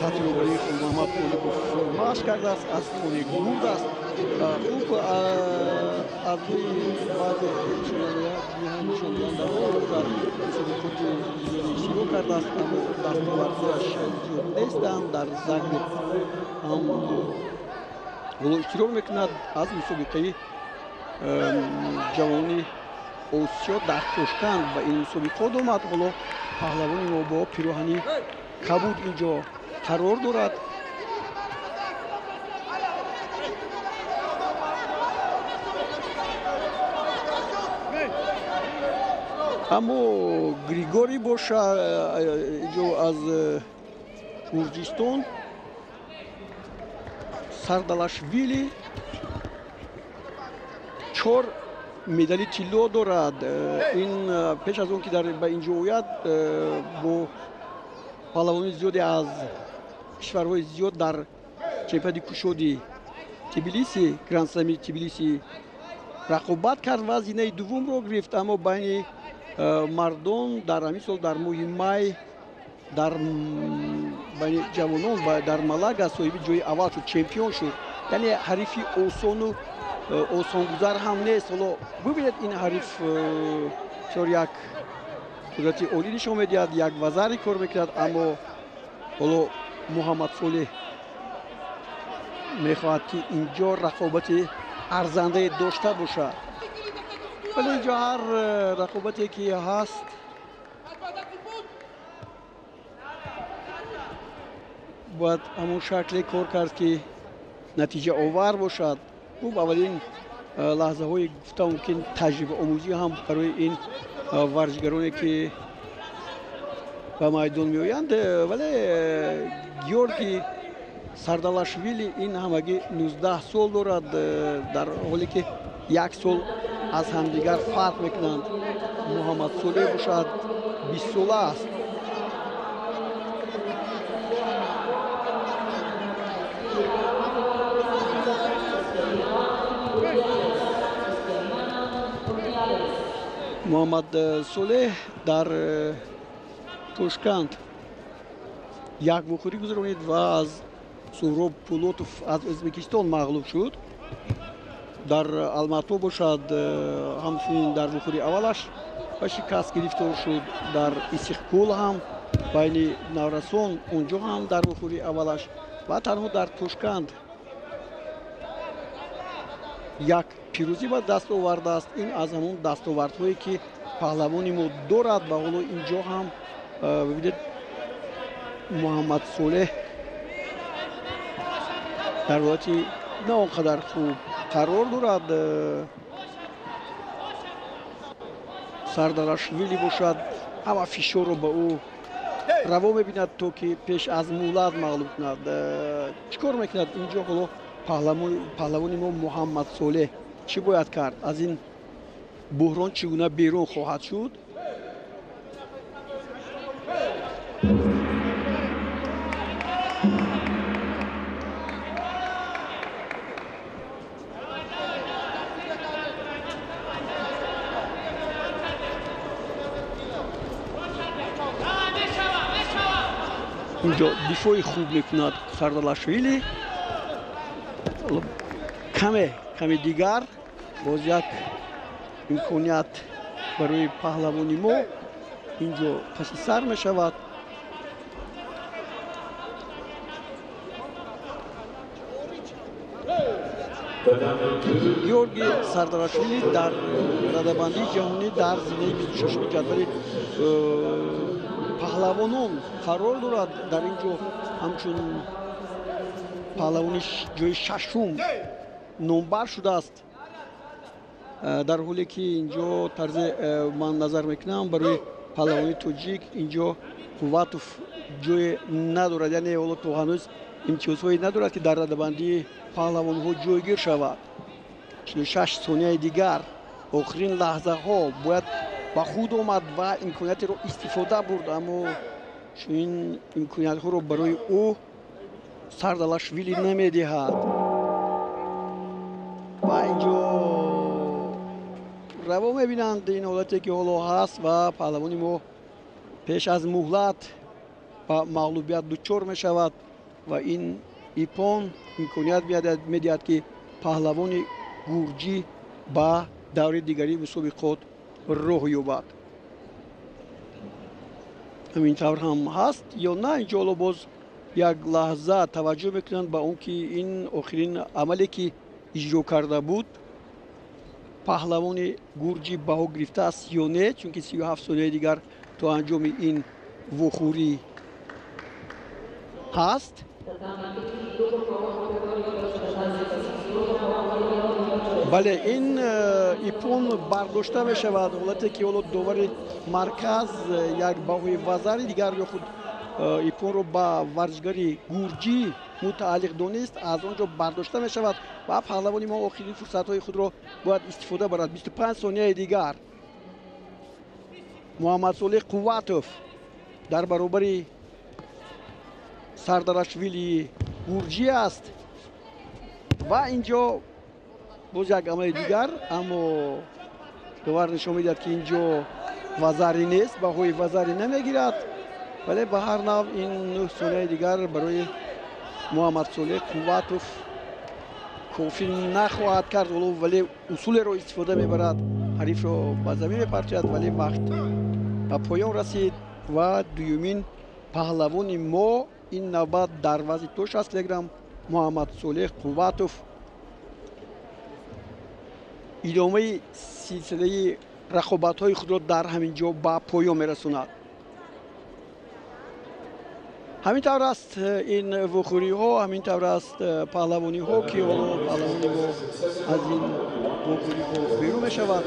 Таҳти роҳбарии Хулмуҳаммад Олипов машқ кардааст, аз хонаи гурд аст. Хуб, аз рӯи баъзе нишондиҳандаҳо дар мусобиқоти зиёде иштирок кардааст, аммо дастовардҳояш зиёд нестанд. Дар Загреб ҳам ҳоло иштирок мекунад аз мусобиқаи ҷавони Осиё дар Тошканд ба ин мусобиқот омад. Ҳоло паҳлавони мо бо пироҳани кабуд инҷо қарор дорад. Аммо Григорий боша инҷо аз Гурҷистон, Сардалашвили 4 медали тилло дорад. Ин пеш аз он ки ба инҷо ояд, бо паҳлавони зиёде аз кишварҳои зиёд дар чемпионати кушоди Тбилиси, гранд-слами Тбилиси рақобат кард ва зинаи дуввумро гирифт. Аммо байни мардон дар ҳамин сол дар моҳи май дар байни ҷавонон дар Малага соҳиби ҷои аввал шуд, чемпион шуд. Яъне ҳарифи осону осонгузар ҳам нест. Ҳоло бибинед, ин ҳариф бисёр як қудрати олӣ нишон медиҳад, як вазари кор мекунад. Аммо ҳоло Муҳаммад Солеҳ мехоҳад, ки инҷо рақобати арзандае дошта бошад. Вале инҷо ҳар рақобате ки ҳаст, бояд ҳамон шакле кор кард, ки натиҷаовар бошад. Хуб, аввалин лаҳзаҳои гуфта мумкин таҷрибаомӯзӣ ҳам барои ин варзишгароне ки ба майдон меоянд. Вале Георгий Сардалашвили ин ҳамагӣ 19 сол дорад, дар ҳоле ки як сол аз ҳамдигар фарқ мекунанд. Муҳаммад Солеҳ бошад 20 сола аст. Муҳаммад Солеҳ дар Тошканд як вохӯрӣ гузаронид ва аз Суҳроб Пулотов аз Ӯзбекистон мағлуб шуд. Дар Алмато бошад ҳамчунин дар вохӯрии аввалаш ба шикаст гирифтор шуд. Дар Исиқкул ҳам байни наврасон онҷо ҳам дар вохӯрии аввалаш ва танҳо дар Тошканд як пирӯзӣ ба даст овардааст. Ин аз ҳамон дастовардҳое ки паҳлавони мо дорад ва ҳоло инҷо ҳам бибинед, Муҳаммад Солеҳ дар ҳолати на он қадар хуб қарор дорад. Сардарашвили бошад ҳама фишорро ба ӯ раво мебинад, то ки пеш аз муҳлат мағлуб кунад. Чӣ кор мекунад инҷо ҳоло паҳлавони мо Муҳаммад Солеҳ? Чӣ бояд кард? Аз ин буҳрон чӣ гуна берун хоҳад шуд? Инҷо дифои хуб мекунад Сардалашвили. Каме дигар боз як имконият барои паҳлавони мо инҷо паси сар мешавад. Георгий Сардарашвили дар радабандии ҷаҳонӣ дар зинаи 26-уми ҷадвали паҳлавонон қарор дорад. Дар ин ҷо ҳамчун паҳлавони ҷои шашум номбар шудааст, дар ҳоле ки инҷо тарзе ман назар мекунам барои паҳлавони тоҷик инҷо Қувватов ҷое надорад, яъне ҳоло то ҳанӯз имтиёзҳое надорад, ки дар радабандии паҳлавонҳо ҷойгир шавад. 46 сонияи дигар, охирин лаҳзаҳо бояд ба худ омад ва имкониятро истифода бурд, аммо чунин имкониятҳоро барои ӯ Сардалашвили намедиҳад. Ва инҷо раво мебинанд ин ҳолате ки ҳоло ҳаст ва паҳлавони мо пеш аз муҳлат ба мағлубият дучор мешавад. Ва ин иппон имконият медиҳад, ки паҳлавони гурҷӣ ба даври дигари мусобиқот роҳ ёбад. Ҳамин тавр ҳам ҳаст ё на? Инҷо ҳоло боз як лаҳза таваҷҷӯҳ мекунанд ба он ки ин охирин амале, ки иҷро карда буд, паҳлавони гурҷӣ баҳо гирифтааст ё не, чунки 37 сонияи дигар то анҷоми ин вохӯрӣ ҳаст. Бале, ин иппон бардошта мешавад, ҳолате ки ҳоло довари марказ як баҳои вазари дигар ё худ иппонро ба варзишгари гурҷӣ мутааллиқ донист, аз он ҷо бардошта мешавад ва паҳлавони мо охирин фурсатҳои худро бояд истифода барад. 25 сонияи дигар. Муҳаммадсолеҳ Қувватов дар баробари Сардарашвили гурҷӣ аст ва инҷо боз як амали дигар, аммо довар нишон медиҳад, ки инҷо вазари нест, баҳои вазари намегирад. Вале ба ҳар нав ин 9 сонияи дигар барои Муҳаммадсолеҳ Қувватов кофӣ нахоҳад кард. Вале усулеро истифода мебарад, ҳарифро ба замин мепартояд, вале вақт ба поён расид ва дуюмин паҳлавони мо ин навбат дар вазни то 60 килограмм Муҳаммадсолеҳ Қувватов идомаи силсилаи рақобатҳои худро дар ҳамин ҷо ба поён мерасонад. Ҳамин тавр аст ин вохӯриҳо, ҳамин тавр аст паҳлавониҳо, ки ҳоло паҳлавони мо аз ин вохӯриҳо берун мешавад.